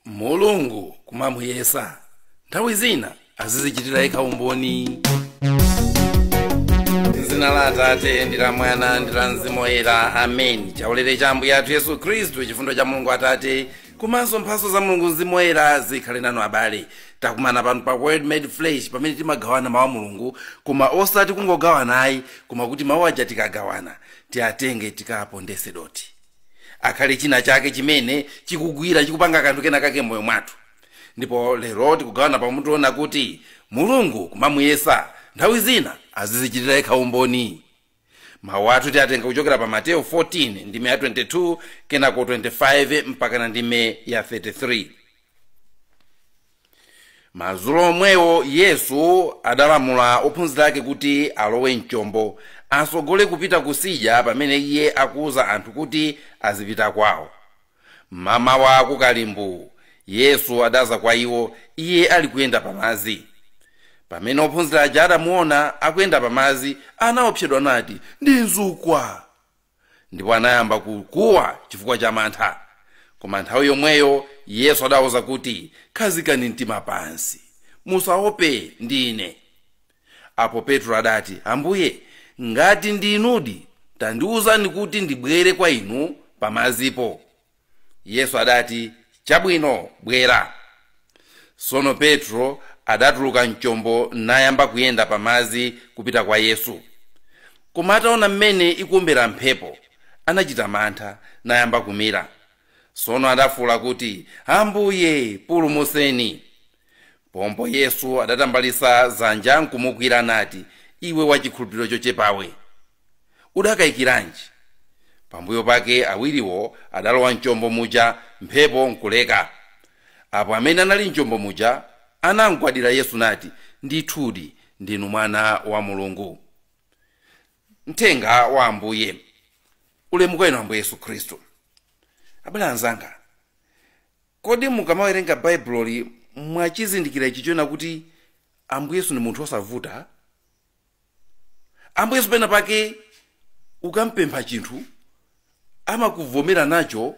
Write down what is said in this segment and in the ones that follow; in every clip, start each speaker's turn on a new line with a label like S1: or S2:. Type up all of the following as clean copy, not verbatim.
S1: Mulungu kumamuyesa nthawi zina azizichitira yekha umboni. M'dzina la Atate ndi la Mwana ndi la Mzimu Woyera, amen. Chaulere cha Ambuye athu Yesu Khristu, chifundo cha Mulungu Atate komanso mphatso za Mulungu Mzimu Woyera zikhale nanu abale. Takumana pano pa Word Made Flesh pamene timagawana mawu a Mulungu, koma osati kungogawana ayi, koma kuti mawu aja tikagawana tiatenge tikapondese doti, akhale china chake chimene chikugwira, chikupanga kanthu kena kake m'moyo mwathu. Ndipo lero tikugawana pamutu ona kuti Mulungu kumamuyesa nthawi zina azizichitira yekha umboni. Mawu athu tiatenga kuchokera pa Mateyu 14 ndime ya 22 kenako 25 mpakana ndime ya 33. Madzulo omwewo Yesu adalamula ophunzira ake kuti alowe mchombo, asogole kupita kusidya pamene iye akuwuza anthu kuti azipita kwawo. Mmamawa kukalimbu Yesu adaza kwa iwo, iye ali kuyenda pamadzi. Pamene ophunzira aja adamuona akuyenda pamadzi, anaopsedwa nati, ndi mzukwa! Ndipo anayamba kukuwa chifukwa cha mantha. Koma nthawi yomweyo Yesu adawuza kuti, khazikani mtima pansi, musaope, ndine. Apo Petro adati, Ambuye, ngati ndinudi, tandiwuzani kuti ndibwere kwa inu pamadzipo. Yesu adati, chabwino, bwera. Sono Petro adatuluka mchombo nayamba kuyenda pamadzi kupita kwa Yesu. Koma ataona mmene ikuombera mphepo, anachita mantha nayamba kumira. Sono adafuula kuti, Ambuye, pulumutseni! Pompo Yesu adatambalisa dzanja nkumugwira nati, iwe wachikhulupiriro chochepawe, udakayikiranji? Pambuyo pake awiriwo adalowa mchombo muja, mphepo nkuleka. Apo amene anali mchombo muja anamgwadira Yesu nati, ndithudi ndinu Mwana wa Mulungu. Mthenga wa Ambuye. Ulemu kwa inu Ambuye Yesu Khristu. Abale anzanga, kodi mukamawerenga Baibuloli mwachizindikira ichi choona kuti Ambuye Yesu ndi munthu osavuta? Ambuye Yesu pena pake ukampempha chinthu amakuvomera nacho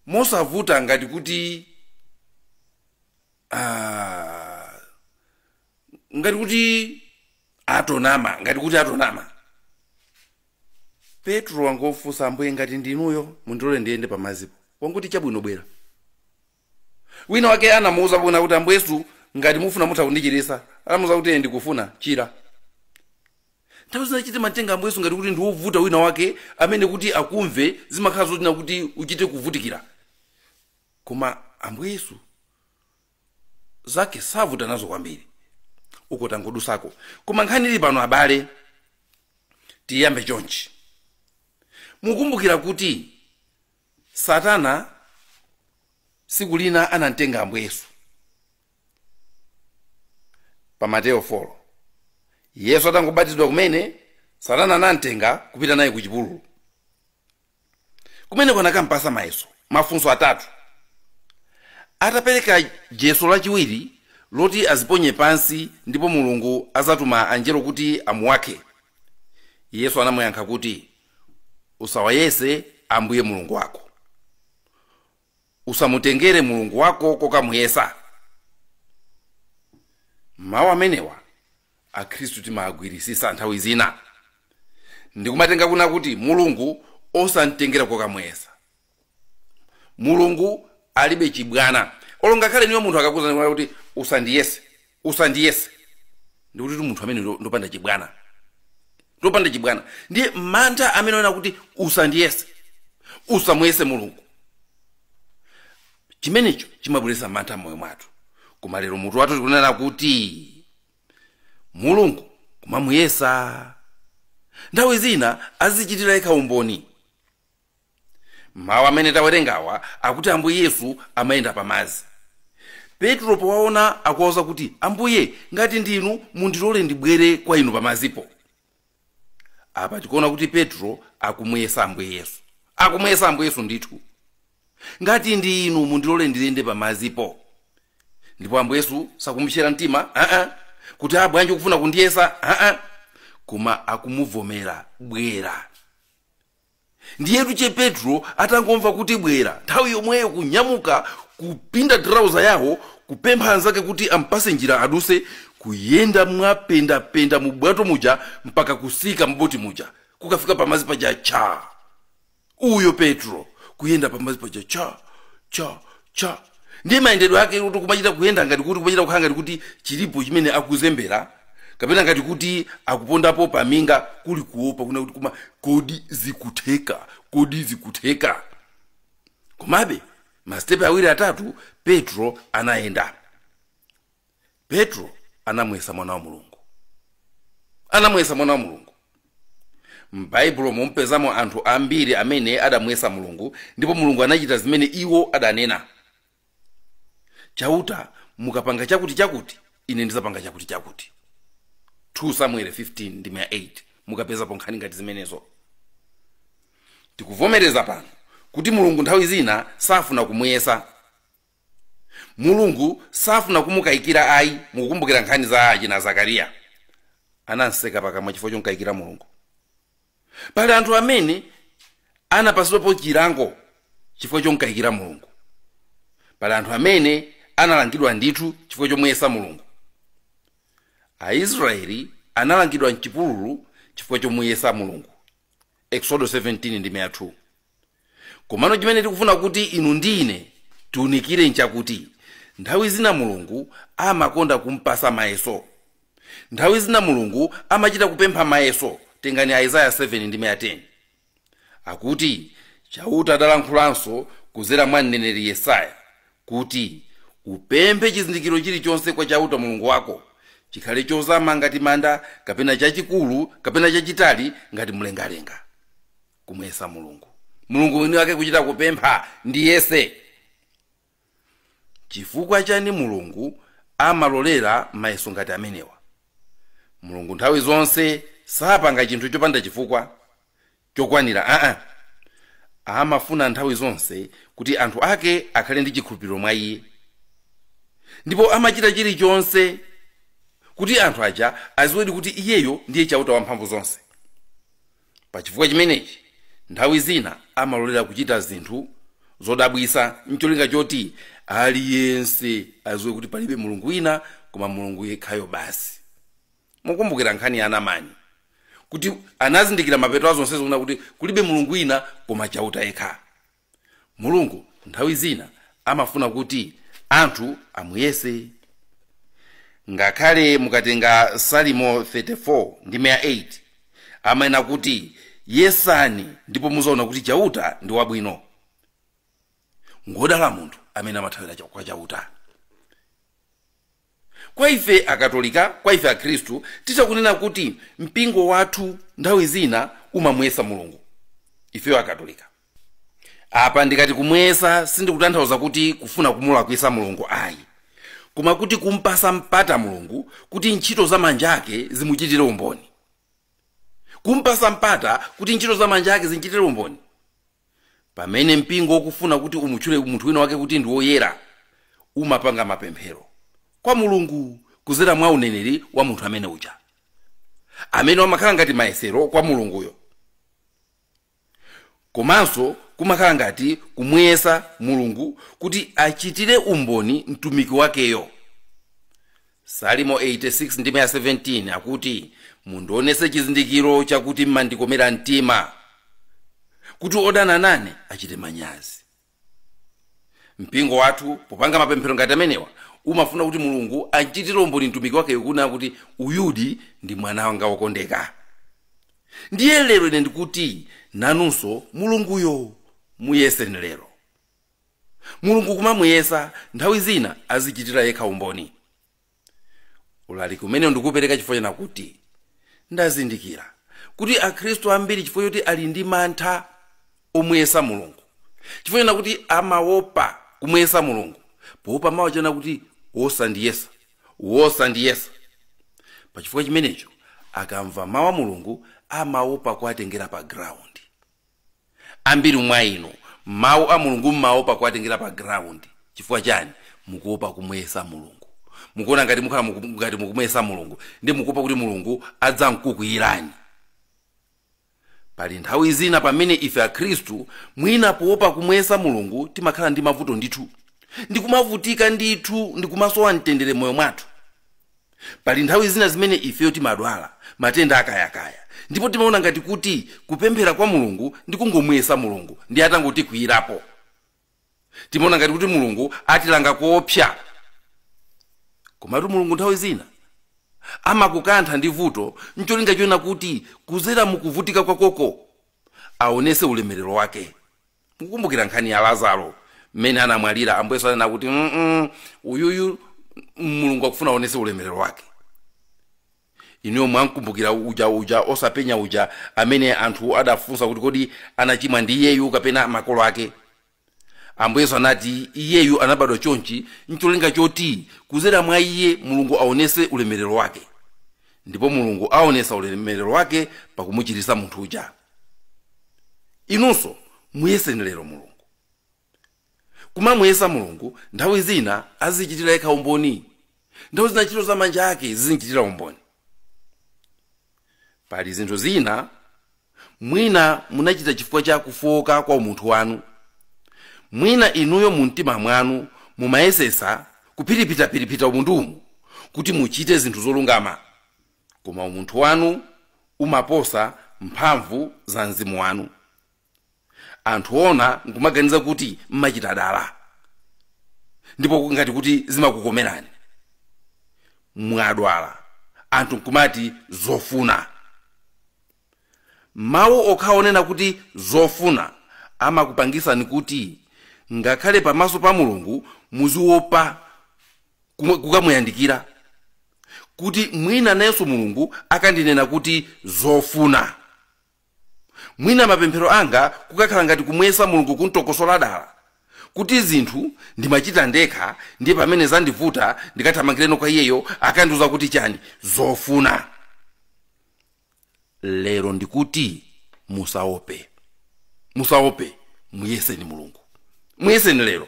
S1: mosavuta, ngati kuti ngati kuti atonama, ngati kuti atonama. Petro wangofunsa, Ambuye, ngati ndinuyo, mundilole ndiyende pamadzipo. Wanguti, chabwino, bwera. Wina wake anamuwuza bwina kuti, Ambuye Yesu, ngati mufuna mutha kundichirisa. Anamuwuza kuti, ine ndikufuna, chira. Nthawi zina timatenga Ambuye Yesu ngati kuti ndi wovuta wina wake amene kuti akumve zimakhala zotina kuti uchite kuvutikira, koma Ambuye Yesu zake savuta nazo kwambiri. Uko tangodusako, koma nkhani ili pano abale, tiyambe chonchi. Mukumbukira kuti Satana siku lina anamtenga Ambuye Yesu pa Mateyo 4. Yesu atangobatizidwa kumene, Satana anamtenga kupita naye ku chipululu, kumeneko anakampasa mayeso, mafunso atatu. Atapereka yeso lachiwiri loti aziponye pansi ndipo Mulungu azatuma anjelo kuti amuwakhe, Yesu anamuyankha kuti, usawayese Ambuye Mulungu wako, usamutengere Mulungu wako kokamuyesa. Mawu amenewa akhristu timagwirisisa nthawi zina ndikumatenga kuna kuti Mulungu osamtengera kokamuyesa. Mulungu alibe chibwana. Olo ngakhale niyo munthu akakuza kuti usandiyese, usandiyese, ndikuti munthu amene ndopanda chibwana, ndopanda chibwana. Ndiye mantha amene ona kuti usandiyese, usamuyese Mulungu, chimenecho chimabweretsa mantha m'moyo mwathu. Koma lero mutu wathu tikunena kuti Mulungu kumamuyesa nthawi zina azichitira yekha umboni. Mawu amene tawerengawa akuti Ambuye Yesu amayenda pamadzi. Petro powaona akuwauza kuti, Ambuye, ngati ndinu, mundilole ndibwere kwa inu pamadzipo. Apa tikuona kuti Petro akumuyesa Ambuye Yesu, akumuyesa Ambuye Yesu ndithu. Ngati ndi inu, mundilole ndiyende pamadzipo. Ndipo Ambuye Yesu sakumupsera mtima kuti a bwanji ukufuna kundiyesa, koma akumuvomera, bwera. Ndiyetu che Petro atangomva kuti bwera, nthawi yomweyo kunyamuka kupinda trauza yawo, kupempha anzake kuti ampase njira aduse, kuyenda mwapendapenda mu bwato muja mpaka kusika mboti muja, kukafika pamazi paja cha. Uyo Petro kuyenda pamazi paja cha cha cha. Ndiye mayendedwe ake kuti kumachita kuyenda ngati kuti kumachita kukhala ngati kuti chilipo chimene akuzembera, kapena ngati kuti akupondapo paminga, kuli kuopa kuna kuti kuma kodi zikutheka, kodi zikutheka. Komabe masitepe awiri atatu Petro anayenda. Petro anamuyesa mwana wa Mulungu, anamuyesa mwana wa Mulungu. M'baibulo mumpezamo anthu ambiri amene adamuyesa Mulungu, ndipo Mulungu anachita zimene iwo adanena. Chauta, mukapanga chakuti chakuti, ine ndizapanga chakuti chakuti. 2 Samuel 15 ndime 8, mukapezapo nkhani ngati zimenezo. Tikuvomereza pano kuti Mulungu nthawi zina safuna kumuyesa. Mulungu safuna kumukayikira ayi. Mukukumbukira nkhani za Aji na Zakariya, ananseka pakamwa chifukwa chonkayikira Mulungu. Pali anthu amene anapasidwapo chilango chifukwa chonkayikira Mulungu. Pali anthu amene analangidwa ndithu chifukwa chomuyesa Mulungu. Aisraeli analangidwa mchipululu chifukwa chomuyesa Mulungu. Exodo 17 ndime 2. Komano chimene tikufuna kuti inu ndi ine tiunikire nchakuti nthawi zina Mulungu amakonda kumpasa mayeso. Nthawi zina Mulungu amachita kupempha mayeso. Tengani Isaiah 7 ndime 10. Akuti Chauta adalankhulanso kuzera mwa mneneri Yesaya kuti upemphe chizindikiro chilichonse kwa Chauta Mulungu wako, chikhale chozama ngati manda, kapena chachikulu kapena chachitali ngati mlengalenga. Kumuyesa Mulungu. Mulungu mwini wake kuchita kupempha ndi yese. Chifukwa chani Mulungu amalolera mayeso ngati amenewa? Mulungu nthawi zonse sapanga chinthu chopanda chifukwa chokwanira. Amafuna nthawi zonse kuti anthu ake akhale ndi chikhulupiriro mwa iye, ndipo amachita chilichonse kuti anthu aja aziwedi kuti iyeyo ndiye Chauta wamphamvu zonse. Pachifukwa chimenechi nthawi zina amalolera kuchita zinthu zodabwisa ncholinga choti aliyense aziwe kuti palibe Mulungu wina koma Mulungu yekhayo basi. Mukumbukira nkhani ya Namani, kuti anazindikira mapeto azonse zoona kuti kulibe Mulungu wina koma Chauta yekha. Mulungu nthawi zina amafuna kuti anthu amuyese. Ngakhale mukatenga Salimo 34 ndime 8, amanena kuti yesani ndipo muzaona kuti Chauta ndi wabwino. Ngodala munthu amene amathawira kwa Chauta. Kwa ife Akatolika, kwa ife Akhristu, tichakunena kuti mpingo wathu nthawi zina umamuyesa Mulungu. Ifeyo Akatolika apa ndikati kumuyesa sindikutanthauza kuti kufuna kumulakwisa Mulungu ayi, koma kuti kumpasa mpata Mulungu kuti ntchito za manja ake zimuchitire umboni. Kumpasa mpata kuti ntchito za manja ake zimuchitire umboni. Pamene mpingo ukufuna kuti umutchule munthu wina wake kuti ndi woyera, umapanga mapemphero kwa Mulungu kuzera mwa uneneri wa munthu amene uja, amene amakhala ngati mayesero kwa Mulunguyo, komanso kumakhala ngati kumuyesa Mulungu kuti achitire umboni mtumiki wakeyo. Salimo 86 ndime 17 akuti mundionese chizindikiro chakuti mmandikomera mtima, kuti odana nane achite manyazi. Mpingo wathu popanga mapemphero ngati amenewa umafuna kuti Mulungu achitire umboni mtumiki wakeyo kuna kuti uyudi ndi mwana wanga wokondeka. Ndiye lero ine ndikuti nanunso Mulunguyo muyeseni lero. Mulungu kumamuyesa nthawi zina azichitira yekha umboni. Ulaliki umene ndikupereka chifukwa chakuti ndazindikira kuti Akhristu ambiri chifukwa choti ali ndi mantha omuyesa Mulungu, chifukwa chakuti amaopa kumuyesa Mulungu, poopa mawu chana kuti wosandiyesa, wosandiyesa. Pachifukwa chimenecho akamva mawu a Mulungu amaopa kuwatengera pa ground. Ambiri mwa inu mawu a Mulungu mmaopa kuwatengera pa ground. Chifukwa chani? Mukuopa kumuyesa Mulungu. Mukuona ngati mukhala ngati mukumuyesa Mulungu, ndi mukuopa kuti Mulungu adzamkukwiyirani. Pali nthawi zina pamene ife Akhristu mwina poopa kumuyesa Mulungu timakhala ndi mavuto ndithu. Ndikumavutika ndithu, ndikumasowa mtendere moyo mwathu. Pali nthawi zina zimene ifeyo timadwala matenda akayakaya, ndipo timaona ngati kuti kupemphera kwa Mulungu ndikungomuyesa Mulungu ndi atangotikwiyirapo. Timaona ngati kuti Mulungu atilanga koopsa. Komatu Mulungu nthawi zina amakukantha ndi vuto ncholinga choona kuti kuzera mukuvutika kwakoko aonese ulemerero wake. Mukukumbukira nkhani ya Lazaro mmene anamwalira, Ambuye Yesu anena kuti uyuyu Mulungu akufuna aonese ulemerero wake. Inuyo mwamkumbukira uja osapenya uja amene anthu adafunsa kuti kodi anachimwa ndi iyeyu kapena makolo ake. Ambuye Yesu anati iyeyu anabadwa chonchi ncholinga choti kuzera mwa iye Mulungu aonese ulemerero wake, ndipo Mulungu aonesa ulemerero wake pakumuchiritsa munthu uja. Inunso muyeseni lero Mulungu. Kumamuyesa Mulungu nthawi zina azichitira yekha umboni, nthawi zina ntchito za manja ake zizichitira umboni. Pali zinthu zina mwina munachita chifukwa cha kufoka kwa umunthu wanu. Mwina inuyo mu mtima mwanu mumayesesa kuphiriphitapiripita umunthumu kuti muchite zinthu zolungama, koma umunthu wanu umaposa mphamvu za mzimu wanu. Anthu ona nkumaganiza kuti mmachita dala, ndipo ngati kuti zimakukomerani. Mwadwala, anthu nkumati zofuna. Mawu okha onena kuti zofuna amakupangisani kuti ngakhale pamaso pa Mulungu muziopa kukamuyandikira, kuti mwina nayenso Mulungu akandinena kuti zofuna. Mwina mapemphero anga kukakhala ngati kumuyesa Mulungu kuntokosola dala, kuti zinthu ndimachita ndekha, ndiye pamene zandivuta ndikathamangireno kwa iyeyo akandiuza kuti chani, zofuna. Lero ndikuti musaope, musaope, muyeseni Mulungu, muyeseni lero.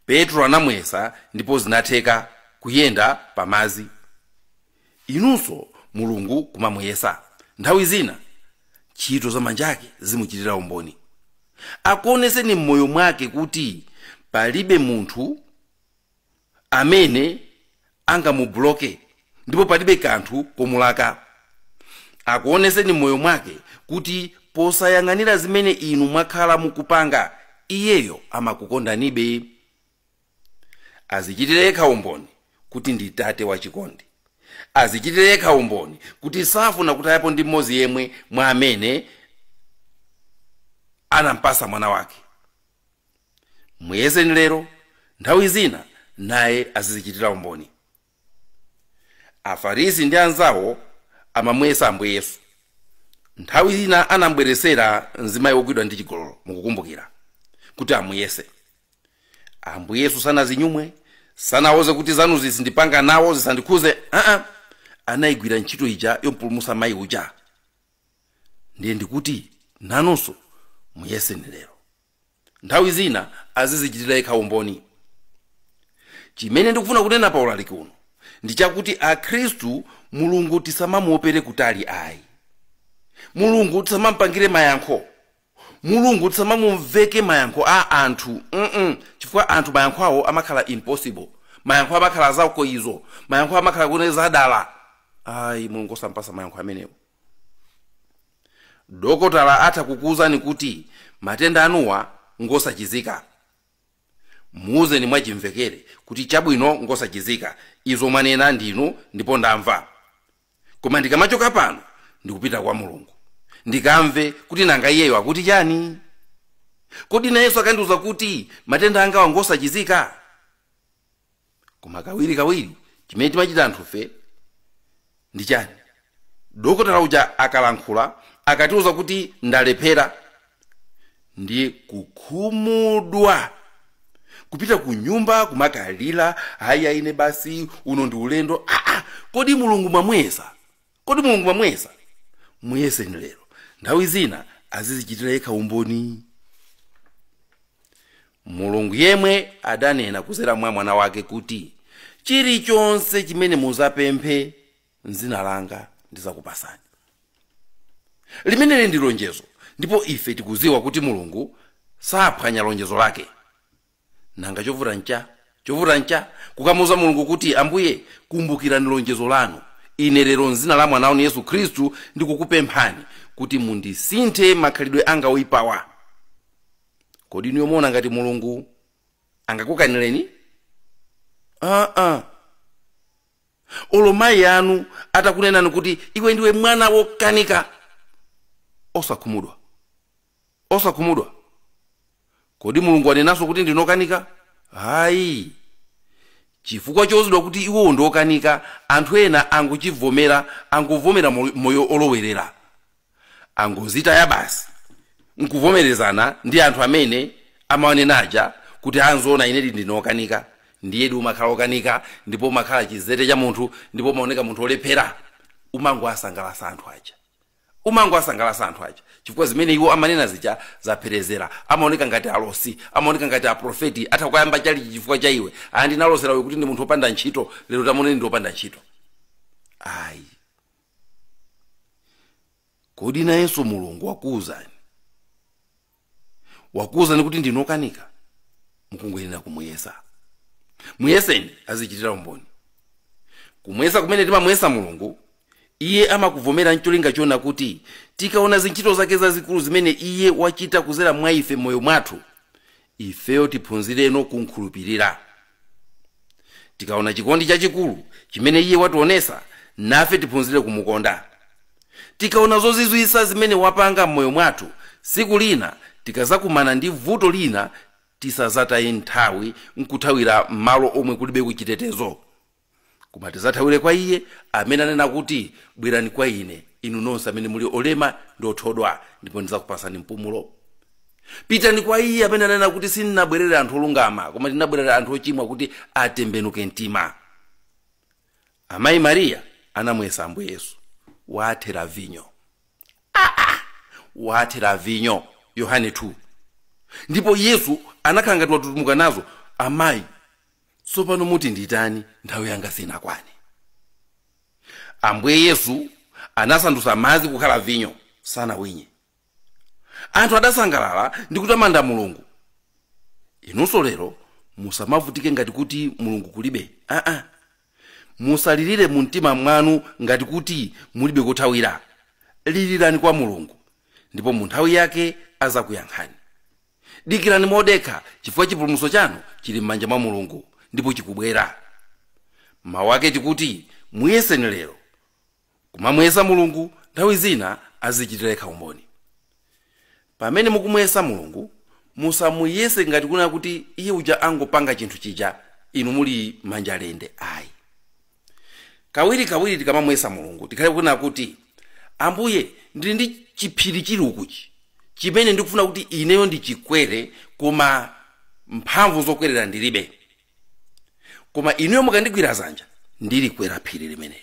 S1: Petro anamuyesa ndipo zinatheka kuyenda pamazi. Inunso Mulungu kumamuyesa nthawi zina ntchito za manja ake zimuchitira umboni. Akuoneseni m'moyo mwake kuti palibe munthu amene angamubuloke ndipo palibe kanthu komulaka. Akuoneseni m'moyo mwake kuti posayang'anira zimene inu mwakhala mukupanga, iyeyo amakukondanibe. Azichitire yekha umboni kuti ndi tate wachikondi. Azichitire yekha umboni kuti safuna kutayapo ndi mmodzi yemwe mwa amene anampasa mwana wake. Muyeseni lero, nthawi zina naye azizichitira umboni. Afarisi ndi anzawo amamuyesa Ambuye Yesu. Nthawi zina anambweresera mzimayi wogwidwa ndi chigololo, mukukumbukira, kuti amuyese. Ambuye Yesu sanazinyumwe, sanawoze kuti zanuzi sindipanga nawo zisandikhuze. Anayigwira ntchito ija yompulumutsa mayi uja. Ndiye ndikuti nanunso muyeseni lero. Nthawi zina azizichitira yekha umboni. Chimene ndikufuna kunena pa ulaliki uno ndi chakuti akhristu Mulungu tisamamuopere kutali ayi. Mulungu tisamampangire mayankho. Mulungu tisamamumveke mayankho a anthu. Chifukwa anthu mayankho awo amakhala impossible, mayankho amakhala zako izo, mayankho amakhala kuti zadala. Ayi, Mulungu osampasa mayankho amenewo. Dokotala atha kukuwuzani kuti matenda anuwa ngosachizika. Muuzeni mwachimvekere kuti chabwino ngosachizika, izo mwanena ndinu ndipo ndamva, koma ndikamachoka pano ndikupita kwa Mulungu ndikamve kuti nanga iyeyo akuti chani. Kodi nayenso akandiuza kuti matenda angawa ngosachizika? Koma kawirikawiri chimene timachita anthufe ndi chani? Dokotala uja akalankhula, akatiuza kuti ndalephera, ndiye kukhumudwa, kupita ku nyumba kumakalira, haya ine basi uno ndi ulendo. Kodi Mulungu mwamuyesa? Kodi Mulungu mwamuyesa? Muyeseni lero. Nthawi zina azizichitira yekha umboni. Mulungu yemwe adanena kuzera mwa mwana wake kuti chilichonse chimene muzapemphe mzina langa ndizakupasani. Limeneli ndi lonjezo, ndipo ife tikuziwa kuti Mulungu saphwanya lonjezo lake. Nanga chovuta ncha? Chovuta ncha kukamuuza Mulungu kuti, Ambuye, kumbukirani lonjezo lanu, ine lero mzina la mwana wanu Yesu Khristu ndikukupemphani kuti mundisinthe makhalidwe anga oyipawa. Kodi inuyo muona ngati Mulungu angakukanireni? Aa, olo mayi anu atakunenani kuti iwe ndiwe mwana wokanika, osakhumudwa, osakhumudwa. Kodi Mulungu anenanso kuti ndinokanika? Hayi. Chifukwa chozidwa kuti iwowo ndiokanika, anthu ena angochivomera, angovomera moyo olowerera, angozitaya basi nkuvomerezana ndi anthu amene amawanenaja kuti anzoona inedi ndinokanika. Ndiyedi umakhala okanika, ndipo umakhala chizete cha munthu, ndipo umaoneka munthu olephera. Umangoasangalasa anthu aja, umangoasangalasa anthu aja, chifukwa zimene iwo amanena zija zapherezera. Amaoneka ngati alosi, amaoneka ngati aprofeti, atha kukayamba chalichi chifukwa cha iwe. Andinalosera uyu kuti ndi munthu wopanda ntchito, lero tamoneni ndi wopanda ntchito. Ayi, kodi nayenso Mulungu wakuwuzani, wakuwuzani kuti ndinokanika? Mukungoyenera kumuyesa. Muyeseni azichitira umboni. Kumuyesa kumene timamuyesa Mulungu, iye amakuvomera ncholinga chona kuti tikaona zintchito zake zazikulu zimene iye wachita kuzera mwa ife moyo mwathu, ifeyo tiphunzireno kunkhulupirira. Tikaona chikondi chachikulu chimene iye wationesa, nafe tiphunzire kumukonda. Tikaona zozizwisa zimene wapanga m'moyo mwathu, siku lina tikazakumana ndi vuto lina tisazataye nthawi nkuthawira malo omwe kulibe kuchitetezo, koma tizathawire kwa iye amene anena kuti, bwerani kwa ine inu nonse amene muli olema ndi othodwa, ndipo ndidzakupasani mpumulo. Pitani kwa iye amene anena kuti, sindinabwerere anthu olungama, koma ndinabwerera anthu ochimwa kuti atembenuke mtima. Amayi Mariya anamwesa Ambuye Yesu, wathera vinyo, aa, wathera vinyo, Yohane 2. Ndipo Yesu anakhala ngati watutumuka nazo. Amayi, tsopano muti nditani? Nthawi yanga sinakwane. Ambuye Yesu anasandutsa madzi kukhala vinyo, sanawinye. Anthu adasangalala ndi kutamanda Mulungu. Inunso lero musamavutike ngati kuti Mulungu kulibe. Aa, musalirire mu mtima mwanu ngati kuti mulibe kothawira. Lilirani kwa Mulungu, ndipo mu nthawi yake azakuyankhani. Dikirani modekha, chifukwa chipulumutso chanu chili m'manja mwa Mulungu ndipo chikubwera. Mawu ake tikuti muyeseni lero. Kumamuyesa Mulungu nthawi zina azichitira yekha umboni. Pamene mukumuyesa Mulungu, musamuyese ngati kuna kuti iye uja angopanga chinthu chija inu muli manja lende. Ayi, kawirikawiri tikamamuyesa Mulungu tikhale kunena kuti, Ambuye, ndili ndi chiphiri chili ukuchi chimene ndikufuna kuti ineyo ndichikwere, koma mphamvu zokwerera ndilibe, koma inuyo mukandigwira zanja ndilikwera phiri limeneli.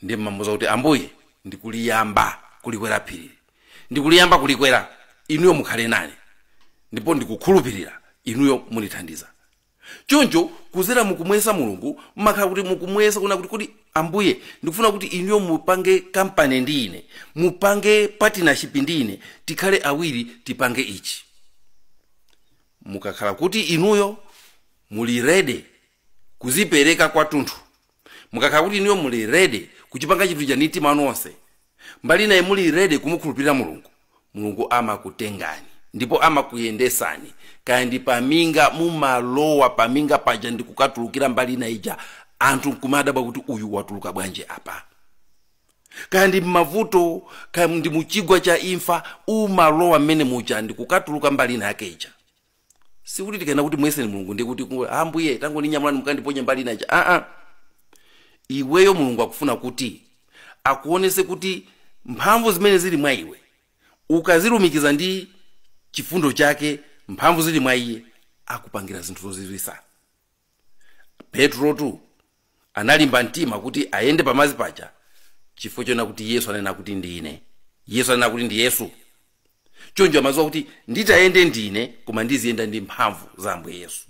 S1: Ndi mmamuza kuti, Ambuye, ndikuliyamba kulikwera phiri, ndikuliyamba kulikwera, inuyo mukhale nane, ndipo ndikukhulupirira inuyo mundithandiza. Choncho kuzera mukumuyesa Mulungu, mmakhala kuti mukumuyesa kuna kuti, kuti Ambuye, ndikufuna kuti inuyo mupange kampani ndi ine, mupange partnership ndi ine, tikhale awiri tipange ichi. Mukakhala kuti inuyo muli ready kuzipereka kwathunthu, mukakhala kuti inuyo muli ready kuchipanga chinthu cha mtima wanu wonse, mbali naye muli ready kumukhulupirira Mulungu, Mulungu amakutengani ndipo amakuyendesani. Kaya ndi paminga, mumalowa paminga paja ndi kukatulukira mbali ina ija, anthu nkumadabwa kuti uyu watuluka bwanji apa. Kaya ndi mmavuto, kaya ndi muchigwa cha imfa, umalowa mmene muja ndi kukatuluka mbali ina yake ija. Sikuti tikayena kuti muyeseni Mulungu ndi kuti, Ambuye, tangoninyamulani mukandiponye mbali ina ija. Aa, iweyo Mulungu akufuna kuti akuonese kuti mphamvu zimene zili mwa iwe ukazilumikiza ndi chifundo chake, mphamvu zili mwa iye, akupangira zinthu zozizwisa. Petrotu analimba mtima kuti ayende pamazi paja chifukwa chona kuti Yesu anena kuti ndine Yesu, anena kuti ndi Yesu. Choncho amadziwa kuti nditayende ndine, koma ndiziyenda ndi mphamvu za Ambuye Yesu.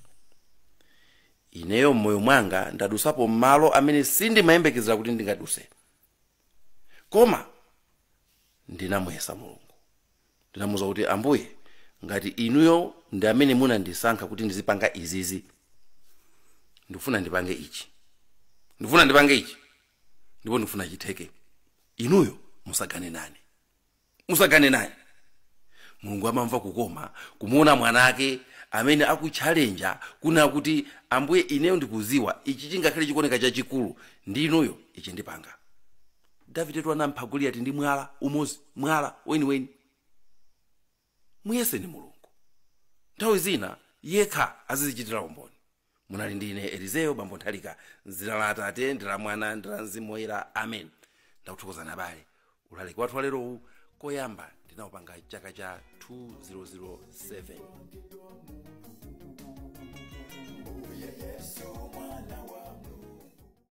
S1: Ineyo mmoyo mwanga ndadusapo malo amene sindimayembekezera kuti ndingaduse, koma ndinamuyesa Mulungu. Ndinamuwuza kuti, Ambuye, ngati inuyo Ndi amene munandisankha kuti ndizipanga izizi. Ndikufuna ndipange ichi, ndikufuna ndipange ichi, ndipo ndikufuna chitheke. Inuyo musagane nane, musagane naye. Mulungu amamva kukoma kumuona mwana ake amene akutchalenja kuna kuti, Ambuye, ineyo ndikuziwa ichi chingakhale chikuoneka chachikulu, ndi inuyo ichi ndipanga. Davide anampha Goliyati ndi mwala umodzi, mwala weniweni. Muyeseni Mulungu. Nthawi zina yekha azizichitira umboni. Munali ndine Elizeyo Bambo Nthalika. Mzina la Atate, ndi la Mwana, ndi la Mzimu Woyera, amen. Ndakuthokozani abale. Ulaliki wathu walerowu koyamba ndinawupanga chaka cha 2007.
S2: Yesu.